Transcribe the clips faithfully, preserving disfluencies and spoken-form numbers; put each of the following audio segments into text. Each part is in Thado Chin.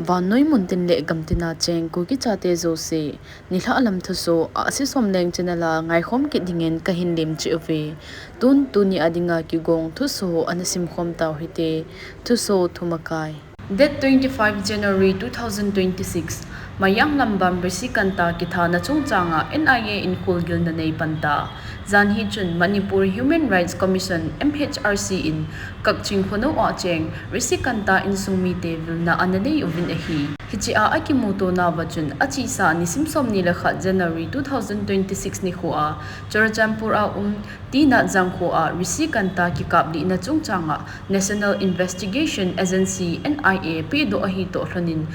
Vannoi muntin le gamtina cheng Kuki chate jouse, nilhah lam thusoh, Ahsi Somleng channel a ngaikhom kit dingin kahin lemcheh uve. Tun tuni a dinga kigong thusoh ana simkhom tau hite. Thusoh thumakai. Date twenty-five January two thousand twenty-six, Mayanglambam Risikanta kithana chungchanga N I A in kholgilna nei panta. Jan hi chun Manipur Human Rights Commission, M H R C in Kakching khonou a cheng Risikanta insung mite vilna ana nei uvin ahi. Hichea akimuto nauva chun achesa nisim somni le khat January two thousand twenty-six nikhoa Churachandpur a um T Nath Jangkho a Risikanta kikaplihna chungchanga National Investigation Agency, N I A, pehdoh ahi toh lhonin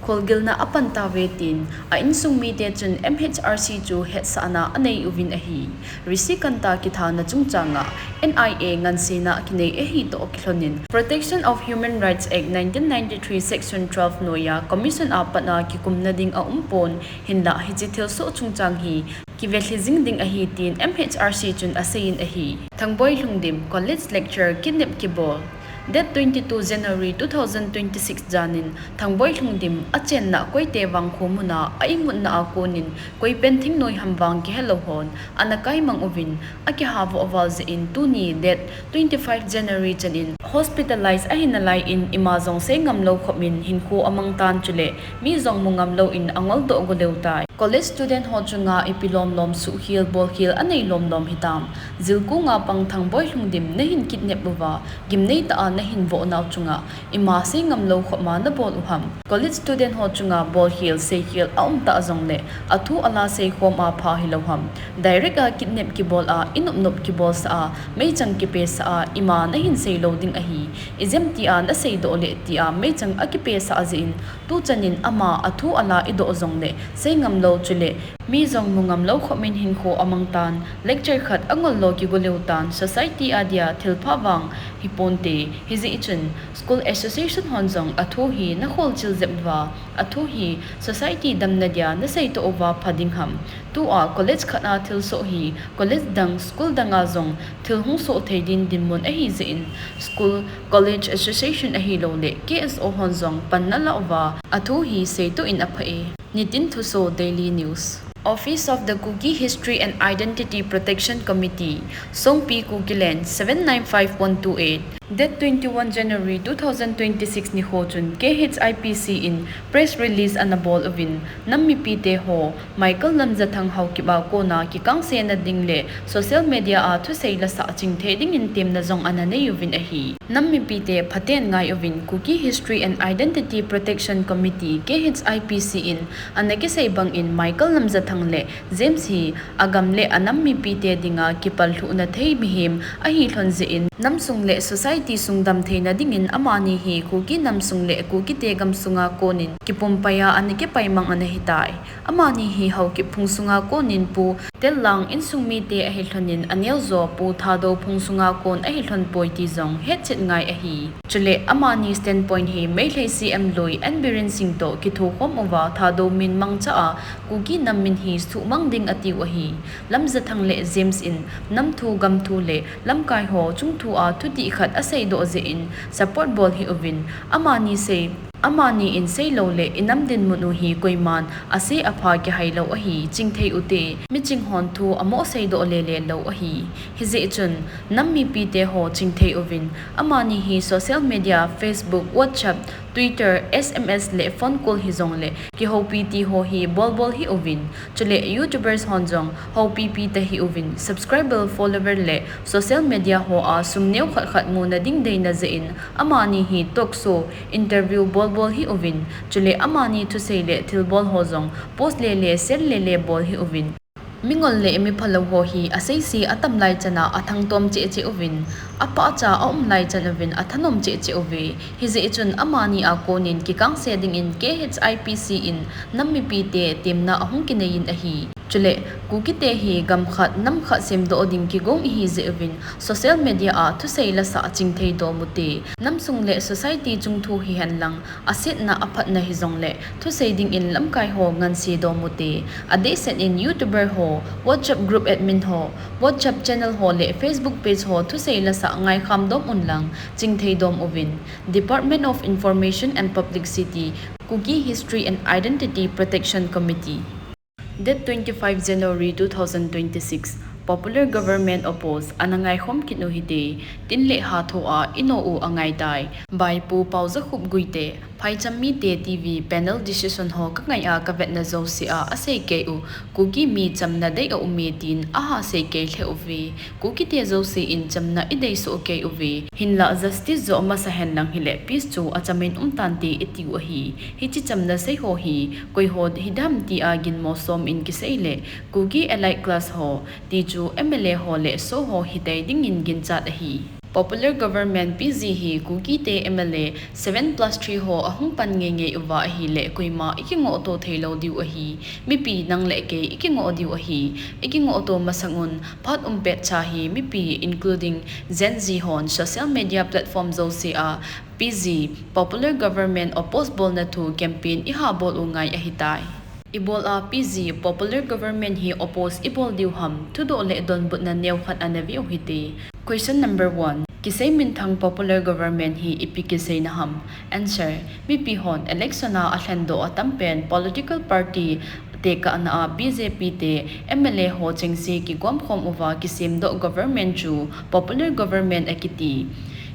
kholgilna apan tauve tin a insung mite chun M H R C chu hetsahna anei uvin ahi. Risikanta kithana chungchanga N I A ngansena kinei ahi toh kilhonin Protection of Human Rights Act nineteen ninety-three Section twelve noiya Commission a patna kikumna ding aumpon, hinlah hiche thilsoh chungchang hi kivelhi jing ding ahi tin M H R C chun aseiyin ahi. Thangboi Lhungdim, College Lecturer kidnap kibol. Date twenty-two January two thousand twenty-six janin Thangboi Lhungdim achenna Koitevang kho muna a imutna a konin koipen thingnoi ham vang kihelou hon ana kaimang uvin, akihavoh val jeh in tuni date twenty-five January chanin hospitalize ahi nalaiyin ima jong seingamlou khopin hinkho amangtan chule mi jong mungamlou in angoldoh goleu tai. College student ho chunga ipi lomlom suhkhel bolkhel anei lomlom hitam. Jilkunga pang Thangboi Lhungdim nahin kidnap uva, gimnei tah a nahin vohnau chunga ima seingamlou khopma nabol uham. College student ho chunga bolkhel seikhel aumtah jongle athu ala seikhom a pha hilou ham. Direct a kidnap kibol a, inopnop kibolsah a, meichang kipesah a, ima nahin seilou ding ahi. Ijemtia naseidoh le tia meichang akipesah jeh in tuchanin ama athu ala idoh jongle seingamlou chule mi jong mungamlou khopin hinkho amangtan, lecture khat angollo kigoleu tan, society a dia thilpha vang hiponte, hijeh chun school association hon jong athu hi nakholchil jep uva, athu hi society damna dia naseitoh uva pha ding ham. Tua college khat a thilsoh hi college dang, school danga jong thil hung soh thei din dinmun ahi jeh in school, college association ahiloule K S O hon jong pan nalah uva athu hi seitoh in aphai. Nitin Thusoh Daily News. Office of the Kuki History and Identity Protection Committee, Songpi, Kukiland, seven nine five one two eight. Date twenty-one January two thousand twenty-six nikho chun K H I P C in press release ana bol uvin, nam mipite ho, Michael Lamjathang Haokip a kona kikangse na ding le social media a thusei lasah chingthei dingin temna jong ana nei uvin ahi. Nam mipite phaten ngai uvin, Kuki History and Identity Protection Committee, K H I P C in ana kisei bangin Michael Lamjathang le James hi agam le anam mipite dinga kipallhuhna thei mihem ahi lhon jeh in, namsung le society sung damtheina dingin amani hi Kuki namsung le Kukite gamsunga konin kipumpaiya ana kipaimang ana hitai. Amani hi Haokip phung sunga konin Pu Tellang insung mite ahi lhonin aneo jo Pu Thadou phung sunga kon ahi lhon poi ti jong hetchet ngai ahi. Chule amani standpoint hi Meitei C M lui N Biren Singh toh kithokhom uva Thadou min mangcha a Kuki nam min hi suhmang ding atiu ahi. Lamjathang le James in namthu gamthu le lamkai ho chungthua thutih khat aseidoh jeh in support bol hih uvin, amani sei, amani in seilou le inam dinmun u hi koiman ase apha kihailou ahi, chingthei ute, miching hon thu amoh seidoh lele lou ahi. Hijeh chun nam mipite ho chingthei uvin, amani hi social media, Facebook, WhatsApp, Twitter, S M S le phone call hijongle kihoupi ti ho hi bolbol hih uvin, chule YouTubers hon jong houpipi tahih uvin, subscriber, follower le social media hoa sum neo khat khat muna ding deina jeh in amani hi talk show, interview bolbol hih uvin, chule amani thusei le thilbol ho jong post lele, share lele bol hih uvin. Mingol le miphalou ho hi aseise atam lai chana athangtom cheh cheh uvin, apahcha aum lai chan uvin athanom cheh cheh uve. Hijeh chun amani a konin kikangse dingin K H I P C in nam mipite temna ahung kineiyin ahi. Chule Kukite hi gam khat nam khat semdoh ding kigong ihi jeh uvin social media a thusei lasah chingthei dom ute. Namsung le society chungthu hihen lang, asetna aphatna hijongle thusei dingin lamkai ho nganse dom ute. Adehset in YouTuber ho, WhatsApp group admin ho, WhatsApp channel ho le Facebook page ho thusei lasah ngaikham dom unlang chingthei dom uvin, Department of Information and Publicity, Kuki History and Identity Protection Committee. Date twenty-five January two thousand twenty-six, popular government oppose, ana ngaikhom kit u hite, tin le hatho a i-no u angaitai. By Pu Paojakhup Guite. Phaicham mite T V panel decision ho kangai a kavetna jouse a asei kei u, Kuki mi chamna dei aume tin aha sei kei lheh uve. Kukite jouse in chamna idei soh kei uve. Hinlah justice jo amasa henlang hile peace chu achamin umtante itiu ahi. Hiche chamna sei ho hi koiho hidam tia ginmo som in kisei le Kuki elite class ho, tichu M L A ho le SoO ho hitei dingin ginchat ahi. Popular government, P G, hi Kukite M L A seven plus three ho ahung pan ngeingei uva ahile koima ikingohto theilou diu ahi. Mipi nang le kei ikingoh diu ahi. Ikingohto masang un, phat umpet cha hi mipi, including Gen Z hon social media platform jouse a P G, popular government oppose bolna thu campaign ihabol u ngai ahitai. Ibol a P G, popular government hi oppose ibol diu ham, thudoh le donbutna neokhat ana veu hite. Question number one. Kisei minthang popular government hi ipi kiseina ham? Answer. Mipi hon election a alhendoh atampen political party tekahna a B J P te M L A ho chengse kigomkhom uva kisemdoh government chu popular government akiti.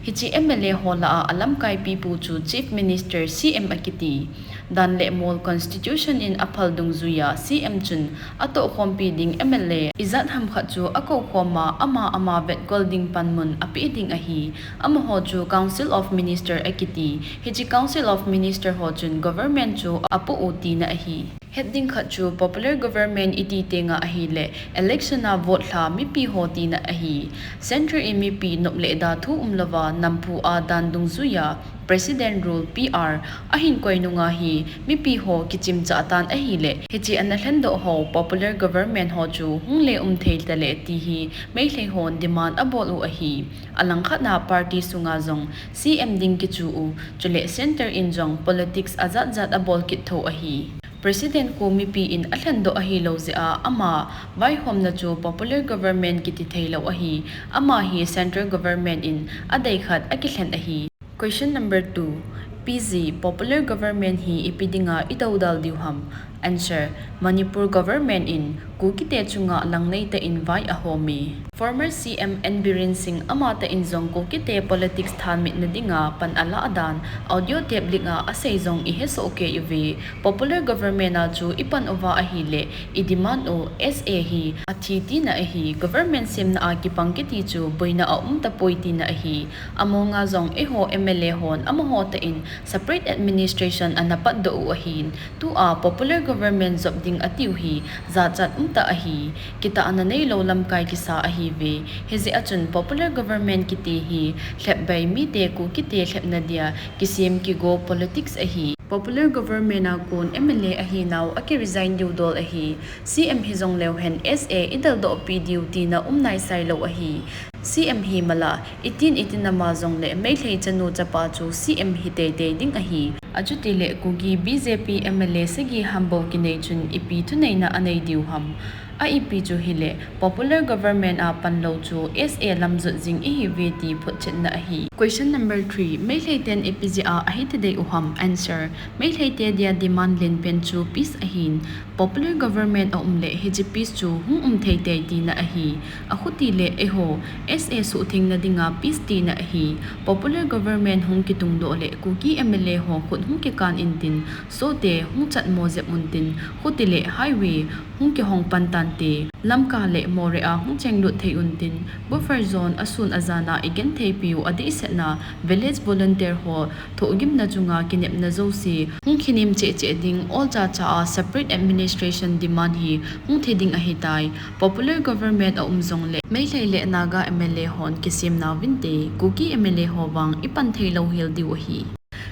Hiche M L A ho lah a alamkai pipu chu Chief Minister, C M akiti. Dan le mol constitution in aphal dungjuia C M chun atohkhompi ding M L A ijat ham khat chu akoukhom a ama ama vetkol ding panmun apeh ding ahi. Amaho chu Council of Minister akiti. Hiche Council of Minister ho chun government chu apoh u tina ahi. Het ding khat chu popular government iti tenga ahile election a vote lha mipi ho tina ahi. Central in mipi nop le da thu umlouva namphu a dan dungjuia President Rule, P R, ahin koi nunga hi mipi ho kichimcha tan ahile hiche ana lhendoh ho popular government ho chu hung le um thei tale ti hi Meitei hon demand abol u ahi. Alangkhat na party sunga jong C M ding kichu u, chule centre in jong politics ajat jat abol kit tho ahi. President khu mipi in alhendoh ahilou jeh a ama vaihomna chu popular government kiti theilou ahi. Ama hi central government in adei khat akilhen ahi. Question number two. P G, popular government hi ipi dinga idoudal diu ham? Answer. Manipur government in Kukite chunga langnei tah in vai ahome. Former C M N Biren Singh amatah in jong Kukite politics thanmitna dinga pan alah dan audio tape leak a asei jong ihesoh kei uve. Popular government a chu ipan uva ahile idemand u S A hi athi tina ahi. Government semna a kipang kiti chu boina aum tapoi tina ahi. Amonga jong eiho M L A hon amaho tah in separate administration ana patdoh u ahin, tua popular government jop ding atiu hi jachat umtah ahi. Kitahna neilou lamkai kisa ahiuve. Hijeh a chun popular government kiti hi lhepbei mite Kukite lhepna dia kisem kigo politics ahi. Popular government a kon M L A ahinau akiresign diu dol ahi. C M hijongleu hen S A ideldohpi diu tina um naisailou ahi. C M hi mala, itin itin ama jongle Meitei chanu chapa chu C M hi teitei ding ahi. Achutile Kuki B J P M L A sagi ham bou kinei chun ipi thuneina anei diu ham? A ipi chu hile, popular government a panlou chu S A lamjot jing ihiuve ti photchetna ahi. Question number three. Meitei ten ipi jeh a ahithei dei u ham? Answer. Meitei te dia demand lenpen chu peace ahin. Popular government aum le hiche peace chu hung um theitei tina ahi. Akhutile eiho S A suhthengna dinga peace tina ahi. Popular government hung kitungdoh le Kuki M L A ho khut hung kikan intin, SoO te hung chatmo jep untin, khutile highway hung kihong pan tante, Lamka le Moreh a hung chenglut thei untin, buffer zone asun ajan a igentheipiu adehsetna, village volunteer ho thohgimna chunga kinepna jouse hung kinem cheh cheh ding, olcha cha a separate administration demand hi hung thi ding ahitai. Popular government aum jongle Meitei le Naga M L A hon kisemnauvinte, Kuki M L A ho vang ipan theilou hel diu ahi.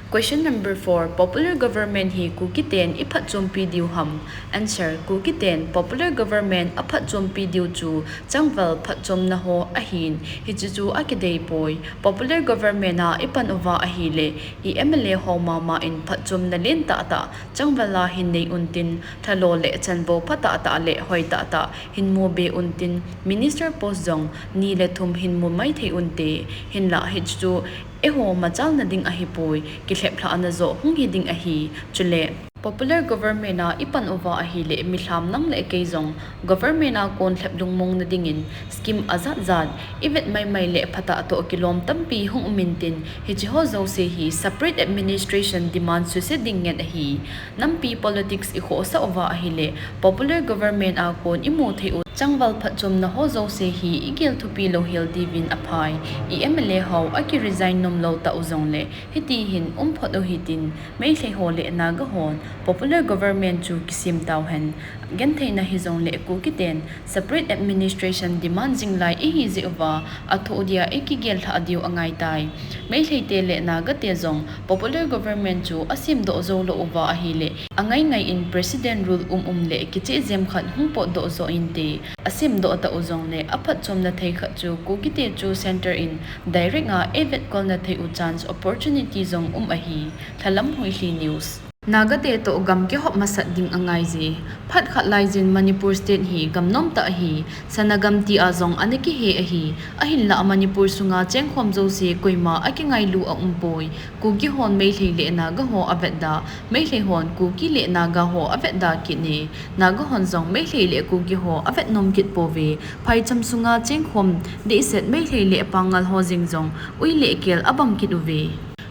Question number four. Popular government hi Kuki ten iphatchompi diu ham? Answer. Kuki ten popular government aphatchompi diu chu changval phatchomna ho ahin, hiche chu akidei poi. Popular government a ipan uva ahile, i M L A ho mama in phatchomna len tahtah changval a hin nei untin, lhalo le chanvo pha tahtah le hoi tahtah hin mu be untin, minister post jong ni le thum hin mu mai thei unte, hinlah hiche chu Eiho machalna ding ahipoi, kilheplhahna joh hung hi ding ahi. Chule popular government a ipan uva ahile, milham nang le kei jong government a kon lhep lungmong na dingin scheme ajat jat ivet maimai le phatah toh kilom tampi hung um intin, hiche ho jouse hi separate administration demand suse ding ngen ahi. Nampi politics ikhohsah uva ahile, popular government a kon imu thei u changval phatchomna ho jouse hi igel thupi lou hel diuvin aphai. I M L A ho akiresign nom lou tah u jongle, hiti hin um phot u hitin, Meitei ho le Naga hon popular government chu kisem tauhen, gentheina hijongle Kuki ten separate administration demand jing lai ihi jeh uva, athoh dia ikigel lhah diu angai tai. Meitei te le Naga te jong popular government chu asemdoh jou lou uva ahile, angai ngai in president rule um um le kicheh jem khat hung potdoh joh inte, asemdoh tah u jongle aphatchomna thei khat chu Kuki te chu centre in direct a eivet kolna thei u chance opportunity jong um ahi. Lhalam Huilhi News. Naga te toh gam kihop masat ding angaije. Phat khat laijin Manipur state hi gam nomtah ahi. Sanagam tia jong ana kihe ahi. Ahinlah Manipur sunga chengkhom jouse koima akingailu aumpoi. Kuki hon Meitei le Naga ho avetda, Meitei hon Kuki le Naga ho avetda kit e. Naga hon jong Meitei le Kuki ho avet nom kit pouve. Phaicham sunga chengkhom deisah Meitei le Pangal ho jeng jong ui le kel abang kit uve.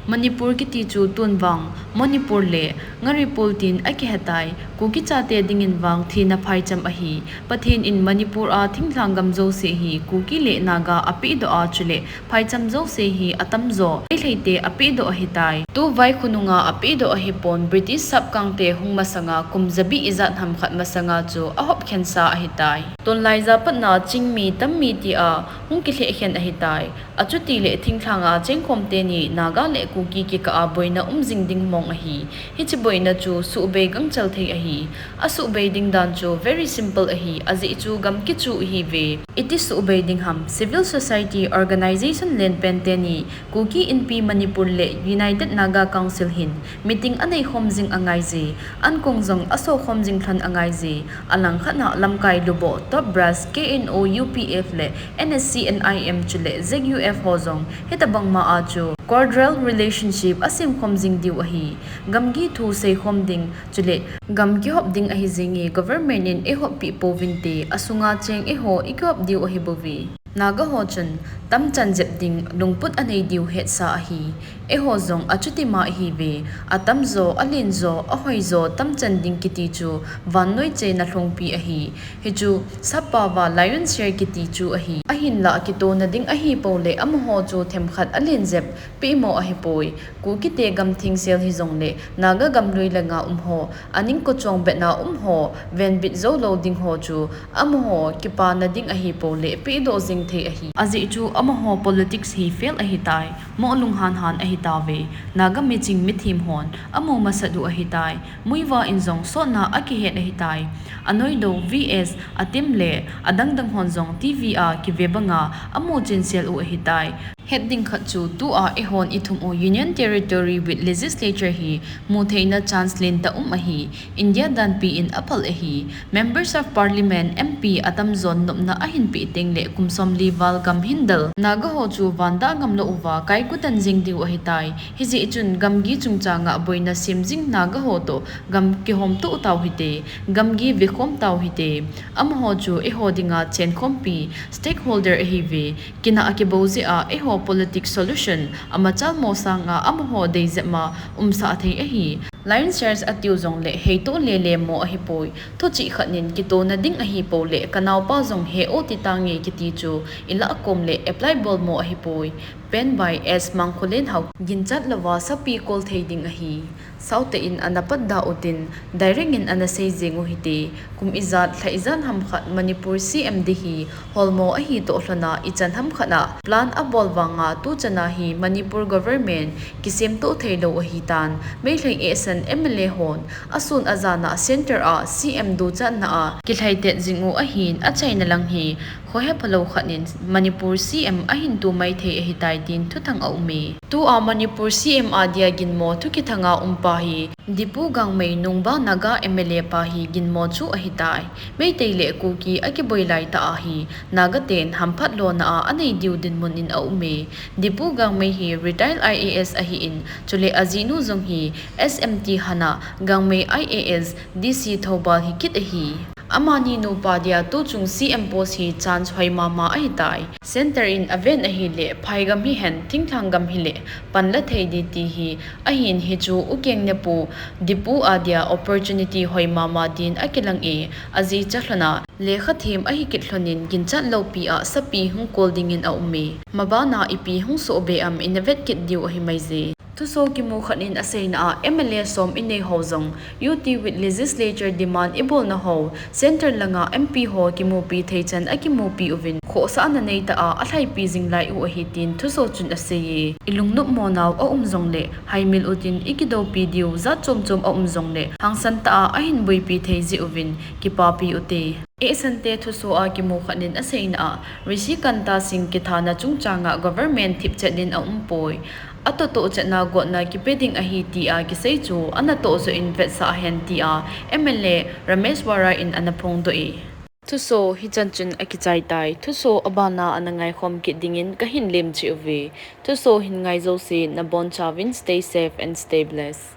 Manipur kiti chu tun vang Manipur le Ngaripul tin akihetai. Kuki chate dingin vang thina phaicham ahi. Pathen in Manipur a thinglhang gam jouse hi Kuki le Naga apehdoh a, chule phaicham jouse hi atamjo Meitei te apehdoh ahitai. Tuvai khonunga apehdoh ahipon, British sapkangte hung masanga kum jabi ijat ham khat masanga chu ahop khensa ahitai. Tonlai ja patna chingmi tammi tia hung kilheh khen ahitai. Achutile thinglhanga chengkhom teni Naga le Kuki kikah a boina um jing ding mong ahi. Hiche boina chu suhbei gangchal thei ahi. Asuhbei ding dan chu very simple ahi. Ajeh chu gam kichu ihiuve. Iti suhbei ding ham, civil society organization lenpen teni Kuki Inpi Manipur le United Naga Council hin meeting aneikhom jing angaije. Ankong jong asokhom jing lhon angaije. Alangkhat a lamkai luboh top brass K N O U P F le N S C N I M chule Z U F ho jong hitobang ma a chu cordial relationship asemkhom jing diu ahi. Gamgi thu seikhom ding chule gam kihop ding ahi jenge, government in eihoppeh pouvinte, asunga cheng eiho ikihop diu ahibouve. Naga ho chun tamchan jep ding lungput anei diu hetsa ahi. Eiho jong achutima ihiuve. Atamjo, alenjo, ahoijo tamchan ding kiti chu vannoi cheina lhongpi ahi. Hichu sappao va lion's share kiti chu ahi. Ahinlah kitona ding ahipou le amaho chu themkhat alenjep pehmo ahipoi. Kukite gam thengsel hijongle Naga gamlui langa umho, aning kochong betna umho, venbit joulou dingho chu amaho kipana ding ahipou le pehdoh jing thei ahi. Ajeh chu amaho politics hi fail ahitai. Moh lunghanhan ahitauve. Naga miching mithem hon amu masat u ahitai. Muivah in jong sotna akihet ahitai. Anoido, V S, Atim le adangdang hon jong T V a kive banga amu chensel u ahitai. Het ding khat chu tua eihon ithum u Union Territory with Legislature hi mutheina chance lentah um ahi. India danpi in aphal ahi. Members of Parliament, M P, atamjon nopna ahinpeh tengle kum somli val gam hindel Naga ho chu vanda ngamlou uva kaigutan jing diu ahitai. Hijeh chun gamgi chungchanga boina sem jing Naga ho toh gam kihomto tau hite, gamgi vekhom tau hite. Amaho chu eiho dinga chenkhompi, stakeholder ahiuve. Kinah kibou jeh a eiho politics solution amachalmo sanga amaho deijepma umsah thei ahi. Lion's share atiu jongle heitoh lele mo ahipoi. Thuchih khat nin kitona ding ahipou le kanaopa jong he o titange kiti chu ilah kom le apply bolmo ahipoi. Pen by S Mangkholen Hao. Ginchat louva sapi kol thei ding ahi. Sautah in ana patda utin direct in ana sei jeng u hite. Kum ijat, lha ijat ham khat Manipur C M ding hi holmo ahitoh lhona ichan ham khat a plan abol vanga tuchana hi Manipur government kisemtoh theilou ahitan. Meitei ehsan M L A hon asun ajana centre a C M duchatna a kilhaitet jing u ahin achaina lang hi khohephalou khat in Manipur C M ahin tu maithei ahitai. tin thuthang a um e. Tua Manipur C M a dia ginmo thu kithanga um pa hi Dipu Gangmei nungba Naga M L A pa hi ginmo chu ahitai. Meitei le Kuki akiboi lai ta ahi, Naga ten hamphat lona a anei diu dinmun in a um e. Dipu Gangmei hi retired I A S ahi in, chule ajinu jong hi S M T hana Gangmei I A S D C Thoubal hi kit ahi. Amani nupa dia tuchung C M post hi chance hoi mama ahitai. Center in aven ahile, phaigam hihen, thinglhang gam hile, panla thei di ti hi, ahin hichu ukeng nepu, Dipu a dia opportunity hoi mama din akilang e, aji chalhona, lekha them ahi kit lhonin ginchat lopi a sapi hung kol dingin a um e. Mabana ipi hung soh be am ina vet kit diu ahi mai je. Thuso kimu khat in aseina a M L A som inei ho jong, U T with legislature demand ibolna ho, center langa M P ho kimupi thei chan akimupi uvin, khohsahna neita a alhaipi jing lai u ahi tin thuso chun asei e. Ilungnop mo nau a um jongle, haimil utin ikidoupi diu jat chom chom a um jongle, hangsan ta a ahin buipi thei ji uvin, kipapi ute. Ehsante thuso a kimu khat in aseina a, Rishi Kanta Singh kithana chungchanga government thipchet din a um poi. Atotoh chetna gotna kipe ding ahi tia kisei chu anatoh joh in vetsah hen tia M L A Ramesh Vohra in ana phongdoh e. Thuso hichan chun akichai tai. Thuso abana ana ngaikhom kit dingin kahin lemchih uve. Thuso hin ngai jouse nabonchauvin stay safe and stay blessed.